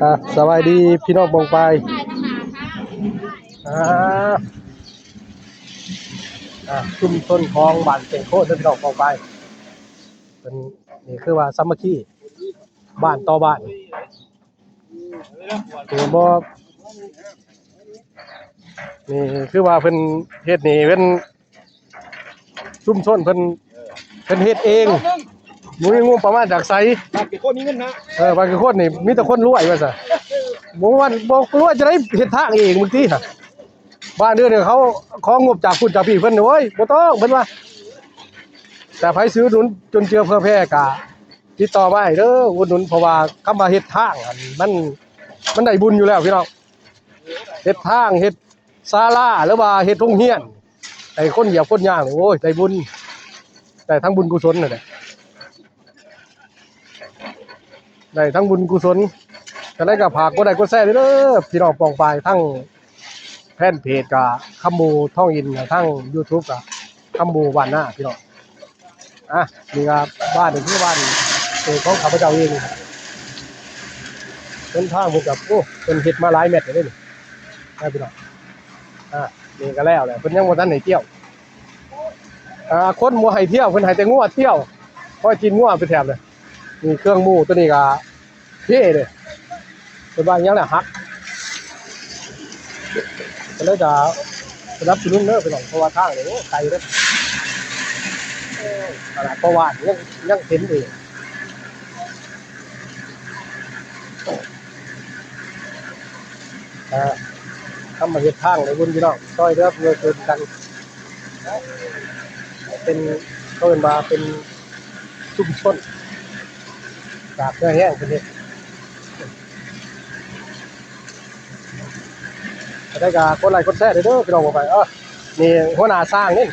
ອ່າ ສະບາຍດີພີ່ນ້ອງປ້ອງປາຍ. ອ່າ ອ່າ ຊຸມຊົນຂອງບ້ານແກ້ງໂຄນເດີພີ່ນ້ອງປ້ອງປາຍ. ເພິ່ນ ນີ້ຄືວ່າສາມັກຄີບ້ານຕໍ່ບ້ານ. ເຫັນບໍ່? ນີ້ຄືວ່າເພິ່ນເຮັດນີ້ ເພິ່ນ ຊຸມຊົນເພິ່ນ ເພິ່ນເຮັດເອງ ບໍ່ມີງົບປະມານຈາກໃສ. ບ້ານແກ້ງໂຄນມີເງິນນະ. ເອີ ບ້ານແກ້ງໂຄນນີ້ມີແຕ່ຄົນລວຍວ່າຊະ. ບໍ່ວ່າ ບໍ່ລວຍຈະໄດ້ເຮັດທາງເອງບາງທີຫັ້ນ. ບ້ານອື່ນເຂົາຂໍງົບຈາກພຸ້ນຈາກພີ້ ເພິ່ນ ໂອ້ຍ ບໍ່ຕ້ອງ ເພິ່ນວ່າ. ແຕ່ໃຜຊື້ໜູນຈຸນເຈືອເຜື່ອແຜ່ກະຕິດຕໍ່ມາໃຫ້ເດີ ອຸດໜູນ ເພາະວ່າຄຳວ່າເຮັດທາງຫັ້ນ ມັນ ມັນໄດ້ບຸນຢູ່ແລ້ວພີ່ນ້ອງ. ເຮັດທາງ ເຮັດສາລາ ຫຼືວ່າເຮັດໂຮງຮຽນໃຫ້ຄົນຢຽບຄົນຍ່າງນີ້ ໂອ້ຍ ໄດ້ບຸນ ໄດ້ທັງບຸນກຸສົນນັ້ນແຫຼະ ໄດ້ທັງບຸນກຸສົນ. ຈັ່ງໃດກໍຝາກກົດໄລ້ກົດແຊເດີພີ່ນ້ອງປ້ອງປາຍ ທັງແຟນເພຈກະຄຳໝູ່ທອງອິນ ທັງຢູທູບກະຄຳໝູ່ບ້ານນາພີ່ນ້ອງ. ອ່ະ ນີ້ກໍບ້ານ ນີ້ຄືບ້ານເກີດຂອງຂ້າພະເຈົ້າເອງ. ເສັ້ນທາງເພິ່ນກໍ ໂອ້ ເພິ່ນເຮັດມາຫຼາຍແມັດແລ້ວເດ້ນີ້ ນະພີ່ນ້ອງ. ອ່າ ນີ້ກໍແລ້ວແຫຼະ ເພິ່ນຍັງບໍ່ທັນໃຫ້ທ່ຽວ. ອ່າ ຄົນບໍ່ໃຫ້ທ່ຽວ ເພິ່ນໃຫ້ແຕ່ງົວທ່ຽວ ຄອຍຕີນງົວໄປແຖບເລີຍ. ນີ້ເຄື່ອງໝູ່ ຕົວນີ້ກໍ ເພເດ້ ເພິ່ນວ່າອີ່ຫຍັງແຫຼະ ຫັກ. ກໍເລີຍຈະສະໜັບສະໜູນເດີພີ່ນ້ອງ ເພາະວ່າທາງນີ້ ໂອ້ ໄກເດີ. ຂະໜາດພໍ່ບ້ານຍັງ ຍັງເຫັນເອງ. ອ່າ ທຳມາເຮັດທາງໃຫ້ບຸນພີ່ນ້ອງ ຊ່ອຍເຫຼືອເພື່ອເກີນກັນ ເປັນ ເຂົາເອີ້ນວ່າເປັນ ຊຸມຊົນ ຈາກເຮືອແຮງເພິ່ນເຮັດ. ຈັ່ງໃດກໍກົດໄລ້ກົດແຊເດີພີ່ນ້ອງ ບໍ່ໄປ ເອີ ນີ້ຫົວໜ້າຊ່າງນີ້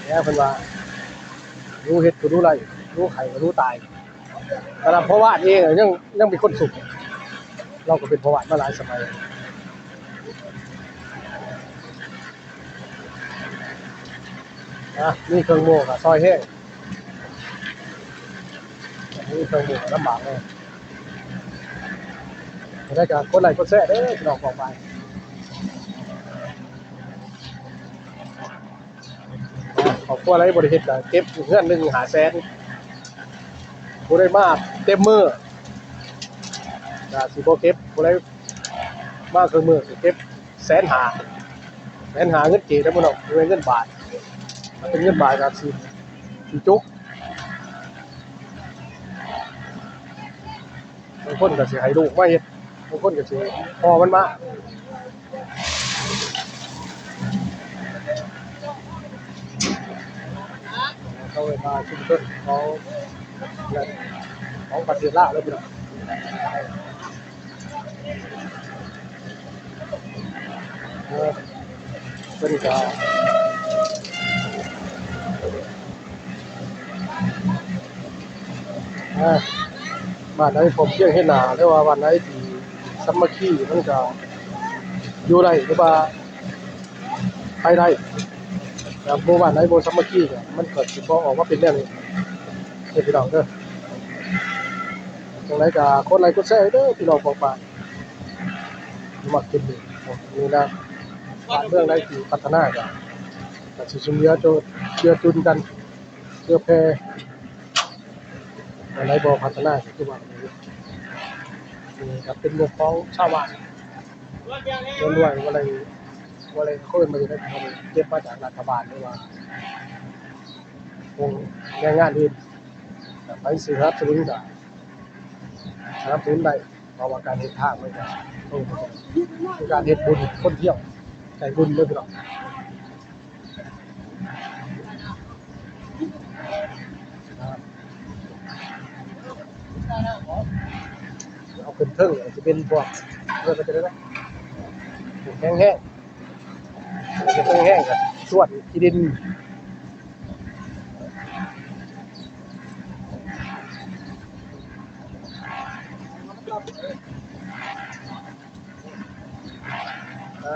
ແລ້ວເພິ່ນວ່າ ຮູ້ເຮັດກໍຮູ້ໄລ່ ຮູ້ໄຂ້ກໍຮູ້ຕາຍ. ຂະໜາດພໍ່ບ້ານເອງຍັງ ຍັງເປັນຄົນສຸກ ລາວກໍເປັນພໍ່ບ້ານມາຫຼາຍສະໄໝ. ອ່ະ ມີເຄື່ອງໝູ່ກໍຊ່ອຍແຮງ ມີເຄື່ອງໝູ່ກໍລຳບາກແດ່. ຈັ່ງໃດກໍກົດໄລ້ກົດແຊເດີພີ່ນ້ອງປ້ອງປາຍ. ຄອບຄົວໃດບໍ່ໄດ້ເຮັດກໍເກັບເຮືອນໜຶ່ງຫ້າແສນ ຜູ້ໃດມາເຕັມມື້ກໍຊິບໍ່ເກັບ ຜູ້ໃດມາເຄິ່ງມື້ກໍເກັບແສນຫ້າ ແສນຫ້າເງິນກີບເດ້ພີ່ນ້ອງ ບໍ່ແມ່ນເງິນບາດ ຖ້າເປັນເງິນບາດກໍຊິ ຊິຈຸກ. ບາງຄົນກໍຊິໃຫ້ລູກມາເຮັດ ບາງຄົນກໍຊິພໍ່ມັນມາ. ເຂົາເອີ້ນວ່າຊຸມຊົນຂອງ ຂອງປະເທດລາວເດີພີ່ນ້ອງ. ເອີ ເພິ່ນກໍ ອ່າ ບ້ານໃດພ້ອມພຽງເຮັດໜ້າ ຫຼືວ່າບ້ານໃດທີ່ສາມັກຄີ ມັນກໍຢູ່ໄດ້ ຫຼືວ່າໄປໄດ້. ແຕ່ໝູ່ບ້ານໃດບໍ່ສາມັກຄີ ກໍມັນກໍຊິບໍ່ອອກມາເປັນແນວນີ້ເດີພີ່ນ້ອງເດີ. ຈັ່ງໃດກໍກົດໄລ້ກົດແຊເດີພີ່ນ້ອງປ້ອງປາຍ ມັກເຮັດນີ້ ນີ້ນະ ບ້ານເມືອງໃດທີ່ພັດທະນາກໍ ກໍຊິຊຸມເຫຼືອ ເກື້ອ ເກື້ອຈຸນກັນ ເພື່ອແຜ່ ອັນໃດບໍ່ພັດທະນາກໍຄືວ່າ ນີ້ກໍເປັນງົບຂອງຊາວບ້ານ ສ່ວນຫຼວງບໍ່ໄດ້ ບໍ່ໄດ້ ເຂົາເອີ້ນວ່າຈັ່ງໃດ ເກັບມາຈາກລັດຖະບານ ຫຼືວ່າ ຂອງແຮງງານອື່ນ ກໍໄປສະໜັບສະໜູນ ກໍສະໜັບສະໜູນໄດ້ ເພາະວ່າການເຮັດທາງມັນກໍ ເອີ ເປັນການເຮັດບຸນ ຄົນທ່ຽວໃຈບຸນເດີພີ່ນ້ອງ. ເອົາຂຶ້ນເທິງ ອາດຈະເປັນພວກ ເອີ້ນວ່າຈັ່ງໃດນະ ແຂງແຮງ ແຂງແຮງກໍຊວນຂີ້ດິນ. ອ່າ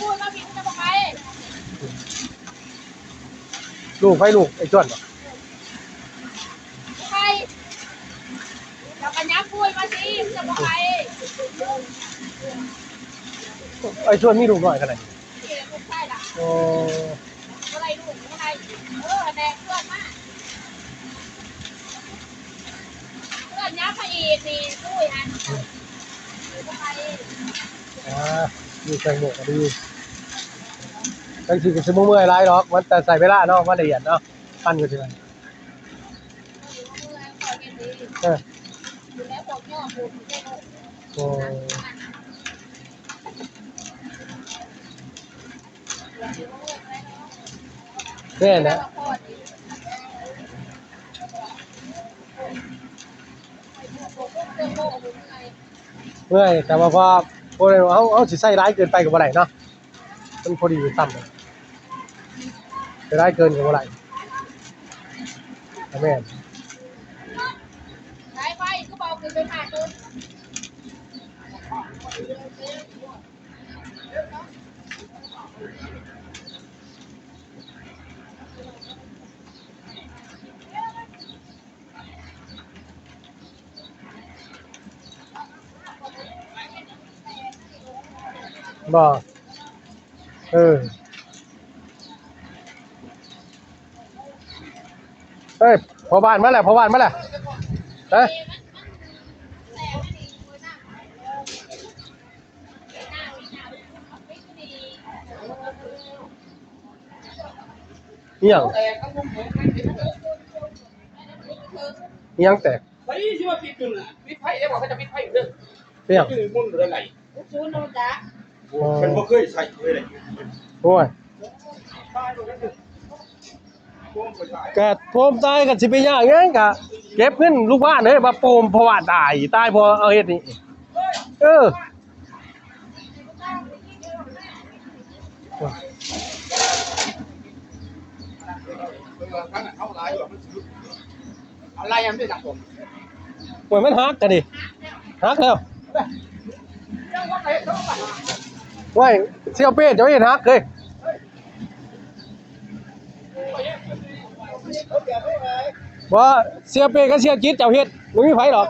ພຸ້ນມາພີ້ ຈະບໍ່ໄປ. ລູກໃຜ ລູກໄອ້ຈວນບໍ? ໄປ ເຈົ້າກໍຍັບພຸ້ນມາຊິ ຈະບໍ່ໄປ. ໄອ້ຈວນມີລູກນ້ອຍຂະໜາດນີ້. ເອີ ລູກຊາຍລະ. ໂອ້ ບໍ່ໄດ້ລູກ ບໍ່ໄດ້. ເອີ ແນ່ ເພື່ອນມາ ເພື່ອນຍັບມາອີກນີ້ ຕຸ້ຍຫັ້ນ ບໍ່ໄປ. ອ່າ ມີແຕງໂມກໍດີ. ຈັ່ງຊີ້ກໍຊິບໍ່ເມື່ອຍຫຼາຍດອກ ມັນແຕ່ໃຊ້ເວລາເນາະ ມາລະອຽດເນາະ ປັນກໍຊິໄດ້. ເອີ ໂອ້ ແມ່ນແຫຼະ ເມື່ອຍ ແຕ່ວ່າ ເພາະວ່າ ເຮົາ ເຮົາຊິໃຊ້ຫຼາຍເກີນໄປກໍບໍ່ໄດ້ເນາະ. ມັນພໍດີຕ່ຳ ໄປຫຼາຍເກີນກໍບໍ່ໄດ້. ແມ່ນ ສາຍໄຟຄືບໍ່ເອົາຂຶ້ນໄປພາດໂດນ. ບໍ່ ເອີ ເອີຍ ພໍ່ບ້ານມາແລ້ວ ພໍ່ບ້ານມາແລ້ວ ເອີ. ອີ່ຫຍັງ? ອີ່ຫຍັງແຕກ? ໄປຊິມາປິດຢູ່ນະ ປິດໄຟໄດ້ບໍ່? ເຂົາຈະປິດໄຟເດີ ເປັນຫຍັງ? ມັນບໍ່ໄດ້ໄຫຼ ສູນບໍ່ຈັກ ໂອ້ ເພິ່ນບໍ່ເຄີຍໃຊ້ເລີຍ ໂອ້ຍ ກະໂຄມຕາຍກະຊິໄປຍາກຫຍັງ ກະເກັບເງິນລູກບ້ານເດ້ ວ່າໂຄມເພາະວ່າຕາຍ ຕາຍເພາະເອົາເຮັດນີ້ ເອີ. ໂອ້ຍ ມັນຫັກກະນີ້ ຫັກແລ້ວ ໂອ້ຍ ສ່ຽວເປ້ເຈົ້າເຮັດຫັກເອີຍ. ບໍ່ ສ່ຽວເປ້ກັບສ່ຽວຈິດເຈົ້າເຮັດ ບໍ່ມີໃຜດອກ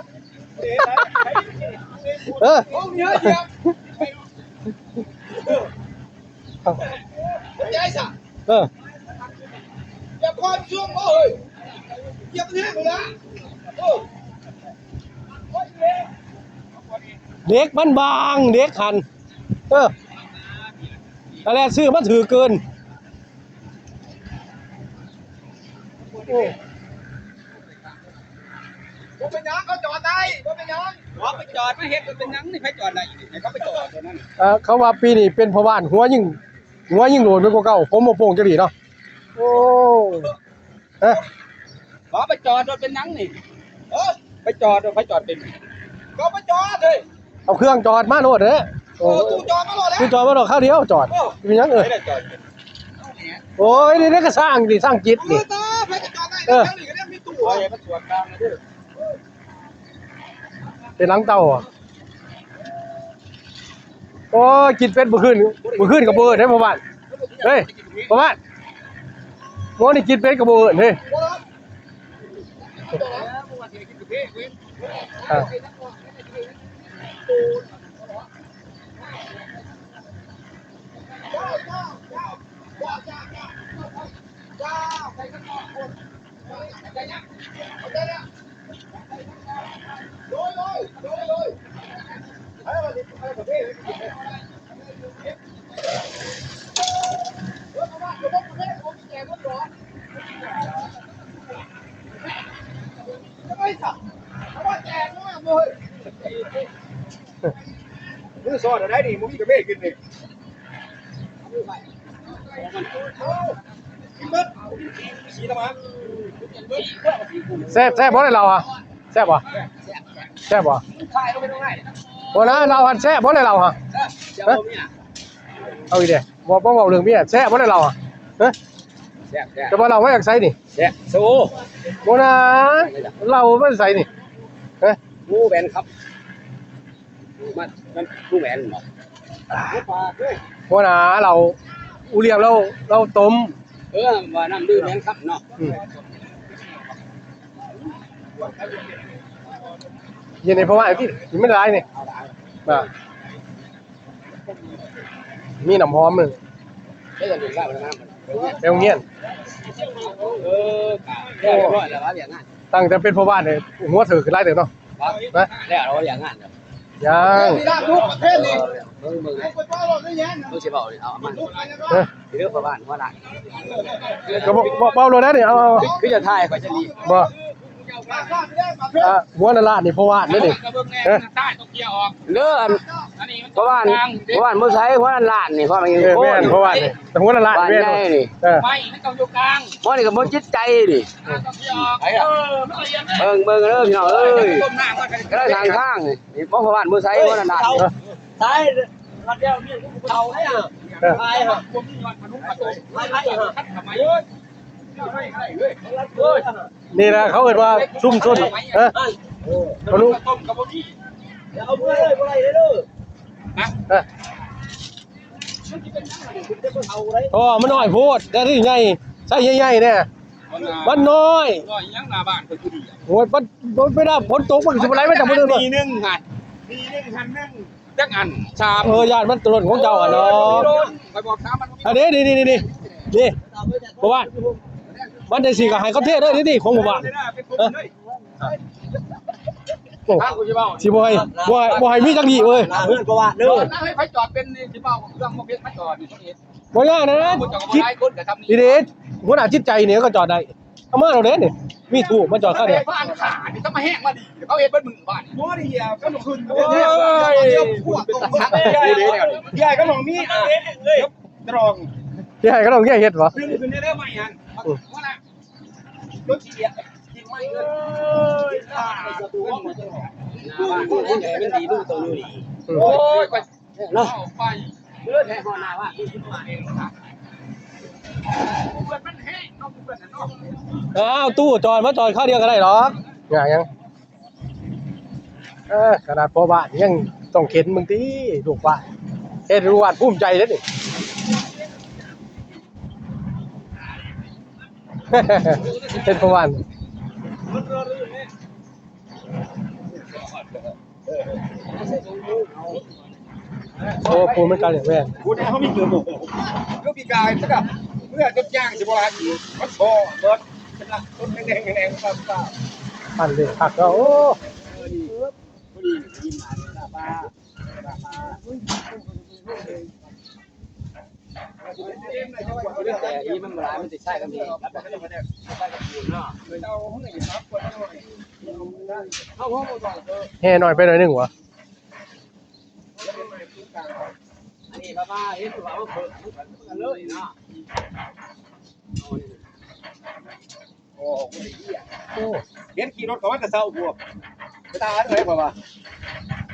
ເອີ ເອີ ເຫຼັກມັນບາງ ເຫຼັກຫັ້ນ ເອີ ຕະແລດຊື້ມັນຖືກເກີນ. ໂອ້ ບໍ່ເປັນຫຍັງ ເຂົາຈອດໄດ້ ບໍ່ເປັນຫຍັງ ເຂົາໄປຈອດມາເຮັດ ບໍ່ເປັນຫຍັງ ນີ້ໃຜຈອດໄດ້ ໃຫ້ເຂົາໄປຈອດຕົວນັ້ນ. ເອີ ເຂົາວ່າປີນີ້ເປັນພໍ່ບ້ານຫົວຍິງ ຫົວຍິງໂຫຼນໄປກວ່າເກົ່າ ຜົມບໍ່ໂປ່ງຈັກດີເນາະ. ໂອ້ ຮະ ບໍ່ ໄປຈອດລົດເປັນຫຍັງນີ້? ເອີ ໄປຈອດລົດ ໃຜຈອດເປັນ? ກໍໄປຈອດເລີຍ ເອົາເຄື່ອງຈອດມາໂລດເດ້. ໂອ້ ຕູ້ຈອດມາໂລດແຫຼະ ຕູ້ຈອດມາໂລດ ຄາວດຽວຈອດ. ໂອ້ ເປັນຫຍັງເອີຍ? ໂອ້ຍ ນີ້ ນີ້ກະຊ່າງນີ້ ຊ່າງຈິດນີ້. ເອີ ເອີ ແຖວນີ້ກະມີຕູ້ ເອີ ໃຫ້ມັນສວນທາງເດີ. ເປັນຫຼັງເຕົາ ໂອ້ຍ ກິນເປັດມື້ຄືນ ມື້ຄືນກະບໍ່ເອີ້ນເດ້ພໍ່ບ້ານ ເຮີຍ ພໍ່ບ້ານ ມື້ນີ້ກິນເປັດກະບໍ່ເອີ້ນເຮີຍ. ມື້ສອດໄດ້ນີ້ ບໍ່ມີກາເຟກິນນີ້. ແຊບ ແຊບບໍ່ໄດ້ເຫຼົ້າຫະ? ແຊບບໍ່? ແຊບບໍ່? ບໍ່ນະ ເຫຼົ້າຫັ້ນແຊບບໍ່ໄດ້ເຫຼົ້າຫະ? ຮະ? ເອົາອີກແລ້ວ ບໍ່ ບໍ່ເວົ້າເລື່ອງເມຍ ແຊບບໍ່ໄດ້ເຫຼົ້າຫະ? ຮະ? ແຊບ ແຊບ ແຕ່ວ່າເຫຼົ້າມາຈາກໃສນີ້? ແຊບ ໂຊ ບໍ່ນະ ເຫຼົ້າມາຈາກໃສນີ້? ຮະ? ໝູແຫວນຄຳ. ມັນ ມັນຜູ້ແມ່ນບໍ່? ບໍ່ນະ ເຫຼົ້າອູລຽມລາວ ລາວຕົ້ມ. ເອີ ວ່ານ້ຳດື່ມແມ່ນຄຳເນາະ. ອືມ ເຢັນໃຫ້ພໍ່ວ່າຕິ ມັນຫຼາຍນີ້ ນະ ມີນ້ຳຫອມ. ເອີ ໄປໂຮງຮຽນ ເອີ ກະຮຽບຮ້ອຍແລ້ວວ່າວຽກງານ. ຕັ້ງແຕ່ເປັນພໍ່ບ້ານນີ້ ຫົວເຖິກຂຶ້ນຫຼາຍເຕີບເນາະ. ນະ ແລ້ວວຽກງານ ຍັງ ເບິ່ງ ເບິ່ງ ເບິ່ງຊິເວົ້າ ເອົາມາ ເອີ ເດີ ພໍ່ບ້ານ ຫົວໜ້າ ກະບອກ ບອກເວົ້າໂລດນະນີ້ ເອົາ ເອົາ ຄືຈະຖ່າຍຂ້ອຍຈະນີ້ ບໍ່ ອ່າ ຫົວໜ້າຮ້ານນີ້ ພໍ່ບ້ານເດ້ນີ້ ເອີ ເດີ ອັນ ພໍ່ບ້ານ ພໍ່ບ້ານເມືອງໄຊ ຫົວໜ້າຮ້ານນີ້ ພໍ່ບ້ານ ເອີ ແມ່ນ ພໍ່ບ້ານນີ້ ແຕ່ຫົວໜ້າຮ້ານ ບ້ານໃຫຍ່ນີ້ ເອີ ໄມ້ມັນຕ້ອງຢູ່ກາງ ໝໍນີ້ກະໝົດຈິດໃຈນີ້. ເບິ່ງ ເບິ່ງເດີພີ່ນ້ອງເອີຍ ກຳລັງສ້າງທາງນີ້ ນີ້ບໍ່ ພໍ່ບ້ານເມືອງໄຊ ຫົວໜ້າຮ້ານນີ້ ສາຍລັດແລ້ວເມຍເຂົາໄດ້ ເອີ ຂາຍ ຂາຍ ຂາຍ ນີ້ລະເຂົາເອີ້ນວ່າຊຸມຊົນ ເອີ ເອົາເມືອເລີຍ ບໍ່ໄດ້ເດີ ເອີ ອໍ ມັນນ້ອຍໂພດ ແຕ່ນີ້ໃຫຍ່ ໃຊ້ໃຫຍ່ໆແດ່ ມັນນ້ອຍ ນ້ອຍຫຍັງ ໜ້າບ້ານເພິ່ນຄືດີ ໂອ້ຍ ມັນ ມັນເວລາຝົນຕົກ ມັນກະຊິບໍ່ໄຫຼມາຈາກບໍ່ເດີ ໜີໜຶ່ງຫັ້ນ ໜີໜຶ່ງຫັ້ນໜຶ່ງ ຈັກອັນ ສາມ ເອີ ຢ້ານມັນຕະຫຼົ່ນຂອງເຈົ້າຫັ້ນເນາະ ຂ້ອຍບອກສາມ ອັນນີ້ ນີ້ ນີ້ ນີ້ ນີ້ ພໍ່ບ້ານ ມັນຈັ່ງຊີ້ກະໃຫ້ເຂົາເທເດີ ນີ້ ຂອງພໍ່ບ້ານ ເອີ ໂອ້ ຊິບໍ່ໃຫ້ ບໍ່ໃຫ້ ບໍ່ໃຫ້ມີຈັກນີ້ເວີຍ ເຮືອນພໍ່ບ້ານເດີ ໃຫ້ໃຜຈອດເປັນນີ້ ຊິເວົ້າເລື່ອງບໍ່ເປັນໃຜຈອດນີ້ ບໍ່ຍາກນະ ຄິດ ນີ້ເດ້ ຫົວໜ້າຈິດໃຈນີ້ກໍຈອດໄດ້. ເອົາມາໂລດເດ້ນີ້ ມີທູບມາຈອດຄາວດຽວ. ບ້ານຂ້ານີ້ກໍມາແຮງມາດີ ເຂົາເຮັດເບິດມື້ບ້ານນີ້. ບໍ່ໄດ້ເຫຍ ກໍຄືນ ໂອ້ຍ ເປັນຕາຮັກເດ້ ຍາຍກໍນ້ອງມີ ຕະລອງ ຍາຍກໍນ້ອງເມຍເຮັດບໍ່? ຂຶ້ນ ຂຶ້ນໄດ້ແລ້ວໄມ້ຫັ້ນ ອືມ ຫົວໜ້າ ລົດຊິເອຍ ກິນໄມ້ເອີຍ ໜ້າບ້ານນີ້ແຫຼະມັນດີ ລຸງໂຕຢູ່ນີ້ ອືມ ໂອ້ຍ ເນາະ ໄປເດີນໃຫ້ຮອດໜ້າບ້ານ ເພິ່ນມັນແຮງເນາະ ເພິ່ນເນາະ. ອ້າວ ຕູ້ຈອດ ມາຈອດຄາວດຽວກໍໄດ້ດອກ ຍາກຫຍັງ? ເອີ ຂະໜາດພໍ່ບ້ານຍັງຕ້ອງເຂັນເບິ່ງຕິ ລູກບ້ານ ເຮັດໃຫ້ລູກບ້ານພູມໃຈເດ້ນີ້ ເຮັດພໍ່ບ້ານ. ໂອ້ ປູນມັນກາຍແຫຼກແວ່ນ ກູແນວເຮົາມີເກືອໝູ ຄືປີກາຍ ມັນກໍເມື່ອຈົນຍ່າງຊິບໍ່ຫຼາຍປີ ມັນພໍເບິດ ເປັນລະ ຕົ້ນແດງໆ ແດງໆ ຟ້າໆ ປັ້ນເຫຼັກຄັກເນາະ. ໂອ້ ພໍດີ ພໍດີ ແຮ່ໜ້ອຍໄປໜ້ອຍໜຶ່ງຫວາ? ອັນນີ້ລາວມາເຫັນວ່າເພິ່ນເລີຍເນາະ ໂອ້ ເຫັນຂີ່ລົດເຂົ້າມາແຕ່ເຊົ້າພວກ ໄປຕາຍໄປ ຂ້ອຍວ່າ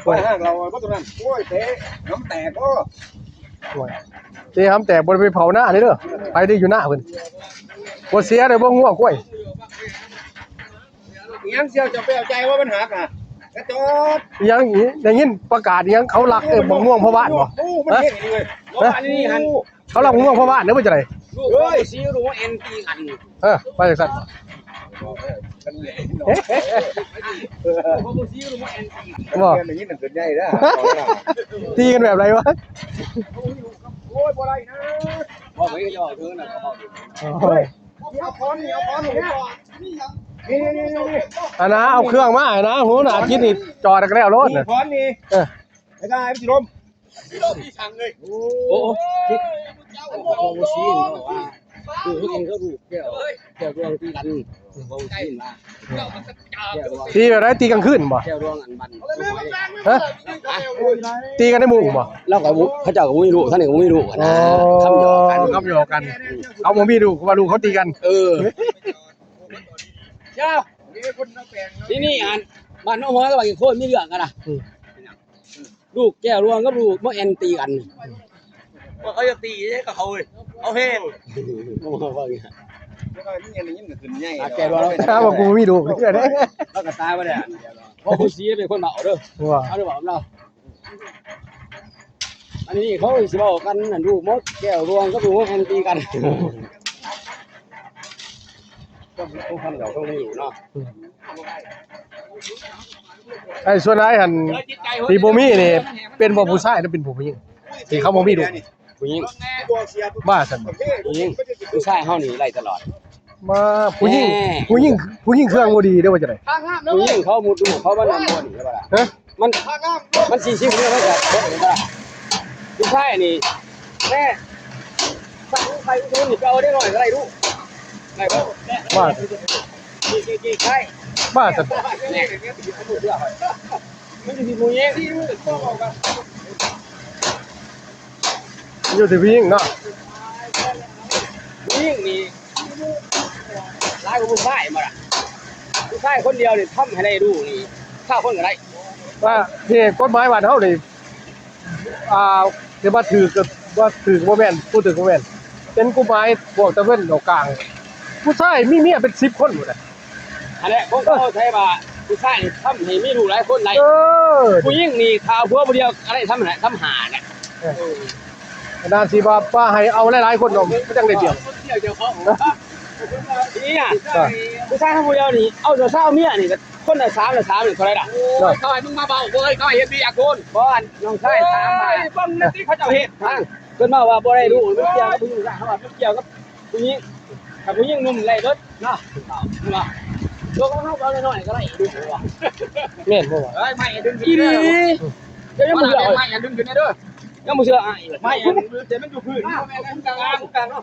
ໂອ້ຍ ຂ້ອຍຫ້າງລາວບໍ່ຕົງນັ້ນ ໂອ້ຍ ເຕະນ້ຳແຕກບໍ່ ໂອ້ຍ ເຕະນ້ຳແຕກ ບໍ່ໄດ້ໄປເຜົານາເດີ ໄປໄດ້ຢູ່ນາເພິ່ນ ບໍ່ເສຍເດີ ບໍ່ງົວກວາຍ ອີຫຍັງ ສ່ຽວເຈົ້າໄປເອົາໃຈວ່າມັນຫັກນະ ກະຈອດ ອີຫຍັງ ໄດ້ຍິນປະກາດອີຫຍັງ ເຂົາລັກ ເອີ ບັກມ່ວງພໍ່ບ້ານບໍ່? ໂອ້ ມັນເຫັນເລີຍ ເອີ ອັນນີ້ຫັ້ນ ເຂົາລັກມ່ວງພໍ່ບ້ານເດີ ບໍ່ຈັ່ງໃດ ລູກເຂົາຊິຮູ້ແອນຕີກັນ ເອີ ວ່າຈັ່ງຊັ້ນ ເຂົາຊິຮູ້ແອນຕີກັນ ບໍ່ ໄດ້ຍິນຕັ້ງແຕ່ໃຫຍ່ເດີ ຕີກັນແບບໃດວະ? ໂອ້ຍ ບໍ່ໄດ້ນະ ບໍ່ໄປຈອດເຖິງນະ ເອົາຄອນນີ້ ເອົາຄອນນີ້ ນີ້ ນີ້ ນີ້ ນີ້ ອັນນະ ເອົາເຄື່ອງມາໃຫ້ນະ ໂຫ ນາຈິດນີ້ຈອດກໍແລ້ວໂລດ ນີ້ ນະ ຄອນນີ້ ເອີ ໄດ້ ໄດ້ ມັນຊິລົ້ມ. ໂອ້ ໂອ້ ໂອ້ ໂອ້ ຊີນບອກວ່າ ຄືເຂົາກິນເຂົ້າລູກແກ້ວ ແກ້ວດວງຕີກັນ ບອກຊີນວ່າ ແກ້ວດວງ ຕີແບບໃດ? ຕີກາງຄືນບໍ່? ແກ້ວດວງອັນບັນ ຮະ? ຕີກັນໃນມຸ້ງບໍ່? ລາວກໍບໍ່ ເຂົາເຈົ້າກໍບໍ່ມີລູກ ທ່ານນີ້ກໍບໍ່ມີລູກນະ ອໍ ຄຳຫຍອກກັນ ຄຳຫຍອກກັນ ເຂົາບໍ່ມີລູກ ເຂົາວ່າລູກເຂົາຕີກັນ ເອີ ທີ່ນີ້ອັນ ບ້ານໜອງຫອຍກັບບ້ານກິນໂຄນມີເລື່ອງກັນນະ ອືມ ລູກແກ້ວລວງກັບລູກໝໍແອນຕີກັນ ວ່າເຂົາຢາກຕີເດ້ກັບເຂົາເວີຍ ເຂົາແຮງ ແກ້ວລວງ ຖ້າວ່າກູມີລູກເທື່ອເດ້ ລາວກໍຕາຍໄປແລ້ວ ພໍ່ຜູ້ສີເປັນຄົນເວົ້າເດີ ວ່າ ເອົາໄດ້ບອກນຳລາວ ອັນນີ້ເຂົາຊິເວົ້າກັນນັ້ນ ລູກໝໍແກ້ວລວງກັບລູກໝໍແອນຕີກັນ ຕ້ອງ ຕ້ອງທຳດອກ ຕ້ອງມີຢູ່ເນາະ ອືມ ໄອ້ສ່ວນຫຼາຍຫັ້ນ ທີ່ບໍ່ມີນີ້ ເປັນບໍ່ຜູ້ຊາຍ ຫຼືເປັນຜູ້ຍິງ ທີ່ເຂົາບໍ່ມີລູກ ຜູ້ຍິງ ວ່າຊັ້ນບໍ່? ຜູ້ຍິງ ຜູ້ຊາຍເຮົານີ້ໄລ່ຕະຫຼອດ ມາ ຜູ້ຍິງ ແນ່ ຜູ້ຍິງ ຜູ້ຍິງເຄື່ອງບໍ່ດີເດ້ ວ່າຈັ່ງໃດ? ຜູ້ຍິງເຂົາມຸດລູກເຂົາມານຳບໍ່ນີ້ ວ່າ ຮະ? ມັນ ມັນສີ່ສິບ ເດືອນ ມັນກໍເບິດເອງວ່າ ຜູ້ຊາຍນີ້ ແມ່ ໃສ່ໄປອຸດໜູນນີ້ ໄປເອົາເດັກນ້ອຍກໍໄດ້ລູກ ໄດ້ບໍ່? ວ່າ ນີ້ ນີ້ ນີ້ ໃຊ່ ວ່າຊັ້ນ ແນ່ ມັນຢູ່ທີ່ຜູ້ຍິງ ຢູ່ທີ່ຜູ້ຍິງເນາະ ຜູ້ຍິງນີ້ ຫຼາຍກວ່າຜູ້ຊາຍບໍ່ລະ? ຜູ້ຊາຍຄົນດຽວນີ້ທຳໃຫ້ໄດ້ລູກນີ້ຊາວຄົນກໍໄດ້ ວ່າທີ່ກົດໝາຍບ້ານເຮົານີ້ ອ່າ ຊິວ່າຖືກກໍບໍ່ຖືກ ບໍ່ແມ່ນ ຜູ້ຖືກບໍ່ແມ່ນ ເປັນກົດໝາຍພວກຕາເວັນອອກກາງ ຜູ້ຊາຍມີເມຍເປັນສິບຄົນພຸ້ນນະ ຫັ້ນແຫຼະ ຄົນເຂົາໃຊ້ວ່າຜູ້ຊາຍນີ້ທຳໃຫ້ມີລູກຫຼາຍຄົນໄດ້ ເອີ ຜູ້ຍິງນີ້ຖ້າເອົາຜົວຜູ້ດຽວກໍໄດ້ສ່ຳຫັ້ນແຫຼະ ສ່ຳຫ້າແຫຼະ ເອີ ຂະໜາດຊິວ່າ ວ່າໃຫ້ເອົາຫຼາຍໆຄົນເນາະ ມັນຈັ່ງໄດ້ປຽບ ນີ້ນະ ເອີ ຜູ້ຊາຍເຮົາຜູ້ດຽວນີ້ ເອົາຊາວເມຍນີ້ກໍຄົນລະສາມລະສາມນີ້ເທົ່າໃດລະ? ໂອ້ຍ ເຂົາໃຫ້ມຶງມາເວົ້າເວີຍ ເຂົາໃຫ້ເຮັດວຽກໂພດ ບໍ່ ອັນນ້ອງຊາຍຖາມວ່າ ໂອ້ຍ ເບິ່ງແນ່ຕິເຂົາເຈົ້າເຮັດ ທາງເພິ່ນເວົ້າວ່າບໍ່ໄດ້ລູກ ມັນກ່ຽວກັບຜູ້ຍິງຊະ ເຮົາວ່າມັນກ່ຽວກັບຜູ້ຍິງ ຖ້າຜູ້ຍິງໜຸ່ມໄດ້ເບິດເນາະ ເນາະ ໂຕຂອງເຮົາກໍເອົານ້ອຍໆກໍໄດ້ລູກ ແມ່ນບໍ່ວະ? ເອີຍ ໄມ້ດຶງຂຶ້ນ ອີ່ຫຼີ ເຈົ້າຍັງບໍ່ເຊື່ອ ໄມ້ດຶງຂຶ້ນເດີ ຍັງບໍ່ເຊື່ອອ້າຍ ໄມ້ ແຕ່ມັນຢູ່ພື້ນ ແມ່ນ ກາງ ກາງເນາະ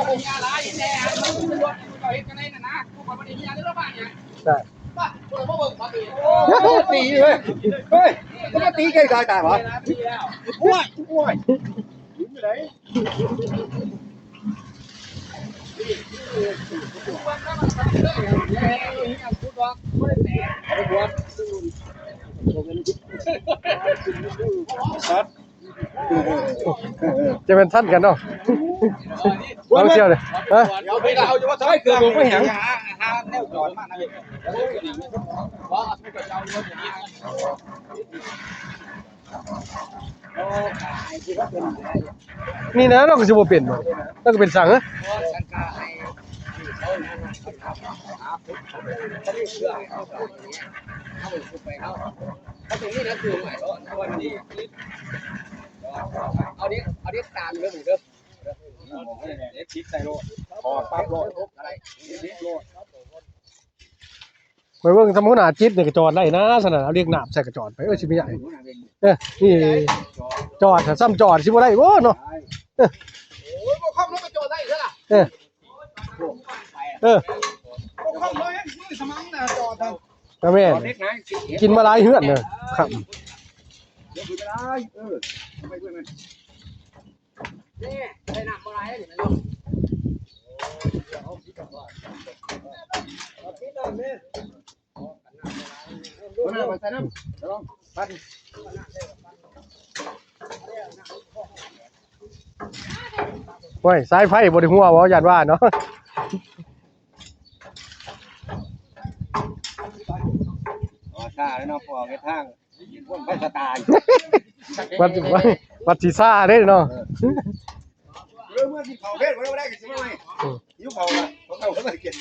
ອົງຍາຫຼາຍແດ່ ເຂົາເຮັດຈັ່ງໃດນັ້ນນະ ບໍ່ໄດ້ມີຫຍັງເດ້ລະບາດນີ້ ໄດ້ ມາ ບໍ່ໄດ້ມາເບິ່ງ ມາຕີ ໂອ້ຍ ຕີເວີຍ ເຮີ້ຍ ມັນມາຕີເກັ່ງຕາຍຕາຍຫວະ ໂອ້ຍ ໂອ້ຍ ຢູ່ໃດ? ຈະແມ່ນທັນກັນເນາະ ລອງທ່ຽວເດ້ ຮະ ເອົາໄປເອົາຢູ່ວ່າ ໃສ່ເກືອກບໍ່ເປັນຫຍັງ ຫາ ຫາແນວຈອດມານະ ນີ້ນະ ລາວກໍຊິບໍ່ເປັນບໍ່ ລາວກໍເປັນຊ່າງເອີ ເອົາເດັກ ເອົາເດັກຕາມເດີ ເດີ. ຂ້ອຍເບິ່ງທຳຫົວໜ້າຈິດນີ້ກໍຈອດໄດ້ນະ ຊັ້ນນະ ເອົາເຫຼັກໜາບໃສ່ກໍຈອດໄປ ເອີ ຊິມີຫຍັງ ເອີ ນີ້ຈອດ ສ່ຳຈອດຊິບໍ່ໄດ້ບໍ່ເນາະ ເອີ ໂອ້ຍ ບໍ່ຄອມລົງໄປຈອດໄດ້ເດີລະ ເອີ ເອີ ບໍ່ຄອມເລີຍ ມືສະມັງນະຈອດນະ ກໍແມ່ນ ກິນມາຫຼາຍເຮືອນເດີ ເອີ ເອີ ເອີ ໂອ້ຍ ສາຍໄຟບໍ່ໄດ້ຮົ່ວບໍ່ ຢ້ານວ່າເນາະ ອໍ ຊ້າເນາະ ພໍເຮັດທາງ ຄົນໄປສະຕາຍ ວັດ ວັດ ວັດສີຊາເດ້ເນາະ ເອີ ເມື່ອກິນເຂົ້າເວັນບໍ່ໄດ້ກໍຊິມາໃໝ່ ອືມ ຫິວເຂົ້າລະ ເຂົ້າກໍບໍ່ໄດ້ກິນ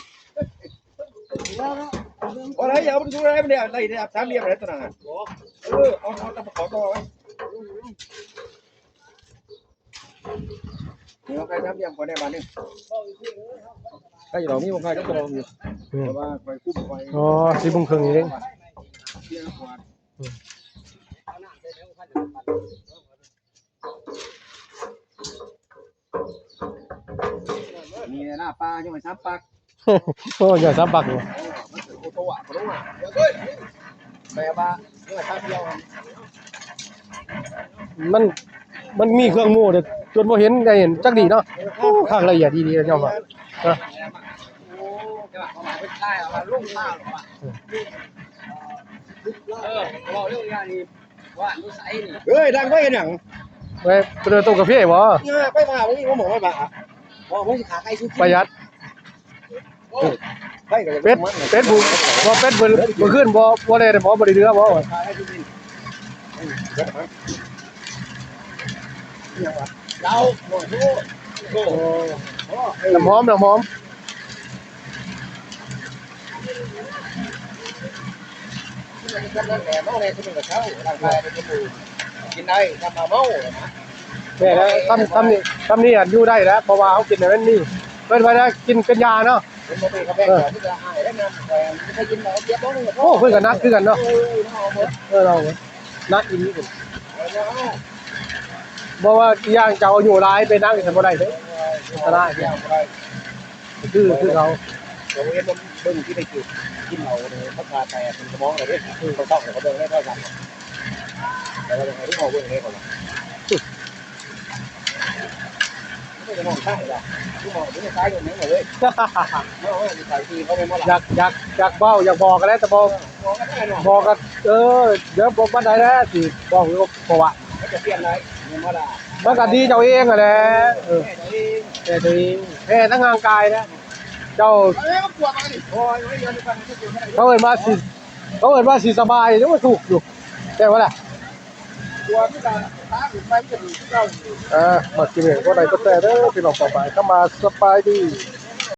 ບໍ່ໄດ້ ຢ່າມັນຢູ່ໄດ້ ມັນໄດ້ ໄດ້ ໄດ້ສາມຫຼ່ຽມໄດ້ຕົວນັ້ນ ເອີ ເອົາ ເອົາຕະປະກອບຕໍ່ໄວ້ ນີ້ເອົາໄກ່ສາມຫຼ່ຽມກ່ອນແດ່ບາດນີ້ ໄກ່ດອກມີບໍ່ ໄກ່ດອກບໍ່ມີ ອືມ ແຕ່ວ່າຂ້ອຍກຸ້ມໄວ້ ອໍ ສີ່ໂມງເຄິ່ງເອງ ນີ້ລາບປາ ຍັງໄປສາມປັກ ໂອ້ ຍັງສາມປັກຢູ່ ເອີ ມັນເປັນໂອໂຕະ ໂອໂຕະ ແບບວ່າຍັງໄປສາມດຽວ ມັນ ມັນມີເຄື່ອງໝູ່ເດ້ ຈົນບໍ່ເຫັນ ໄດ້ເຫັນຈັກດີເນາະ ໂອ້ ຄັກລະອຽດດີໆ ຍອມຮັບ ເອີ ແຕ່ວ່າເຂົາໝາຍເປັນຊາຍ ເອົາມາລົງຊາຍ ເອີ ເວົ້າເລື່ອງນີ້ ວ່າຢູ່ໃສນີ້ ເອີຍ ດັງໄປເຮັດຫຍັງ ໄປ ໄປເດີນຕົ້ນກາເຟບໍ່ ເອີ ໄປວ່າບໍ່ມີ ບໍ່ໝໍໄປວ່າ ບໍ່ ບໍ່ຊິຂາໄກ່ສູ່ກິນ ປະຢັດ ໂອ້ ໄປກໍ ເປັດ ເປັດບຸ ບໍ່ ເປັດມື້ ມື້ຄືນບໍ່ ບໍ່ໄດ້ ບໍ່ ບໍ່ໄດ້ເຫຼືອບໍ່ ຂາໄກ່ສູ່ກິນ ເອີ ເອີ ເອົາ ເອົາ ເອົາ ນ້ຳຫອມ ນ້ຳຫອມ ກິນໄດ້ ຖ້າເມົາແລ້ວນະ ແມ່ນແລ້ວ ຊ່ຳ ຊ່ຳນີ້ ຊ່ຳນີ້ອາດຢູ່ໄດ້ແລ້ວ ເພາະວ່າເຮົາກິນແລ້ວມັນມີ ເພິ່ນວ່າໄດ້ກິນເປັນຢາເນາະ ເອີ ໂອ້ ເພິ່ນກໍໜັກຄືກັນເນາະ ເອີ ເອົາ ໜັກອີ່ຫຼີ ບໍ່ວ່າອີ່ຫຍັງ ເຈົ້າອາຍຸຫຼາຍໄປນັ່ງໃສ່ບໍ່ໄດ້ເດ້ ອັນຕະລາຍ ຄື ຄືເຂົາ ເຈົ້າເຫັນເບິ່ງທີ່ໄດ້ກິນ ກິນເຫຼົ້ານີ້ ປະສາດແຕກ ສະໝອງເລີຍເດ້ ເຂົາເຈົ້າເຂົາເບິ່ງໃນໂທລະສັບ ແຕ່ວ່າຍັງໃຫ້ເຮົາເບິ່ງເດ້ ເຂົາວ່າ ຢາກ ຢາກ ຢາກເວົ້າ ຢາກບອກຫັ້ນແຫຼະ ແຕ່ບໍ່ ບອກກໍ ເອີ ດຽວບໍ່ປານໃດແຫຼະ ຊິບອກຢູ່ ເພາະວ່າ ມັນກໍດີເຈົ້າເອງຫັ້ນແຫຼະ ເອີ ແກ້ຕົວເອງ ແກ້ທັງຮ່າງກາຍແຫຼະ ເຈົ້າ ເຂົາເອີ້ນວ່າຊິ ເຂົາເອີ້ນວ່າຊິສະບາຍ ຍັງວ່າທຸກຢູ່ ແມ່ນບໍ່ລະ? ເອີ ມັກກິນຫຍັງກໍໄດ້ກໍແຕ່ເດີ ພີ່ນ້ອງປ້ອງປາຍ ເຂົ້າມາສະບາຍດີ.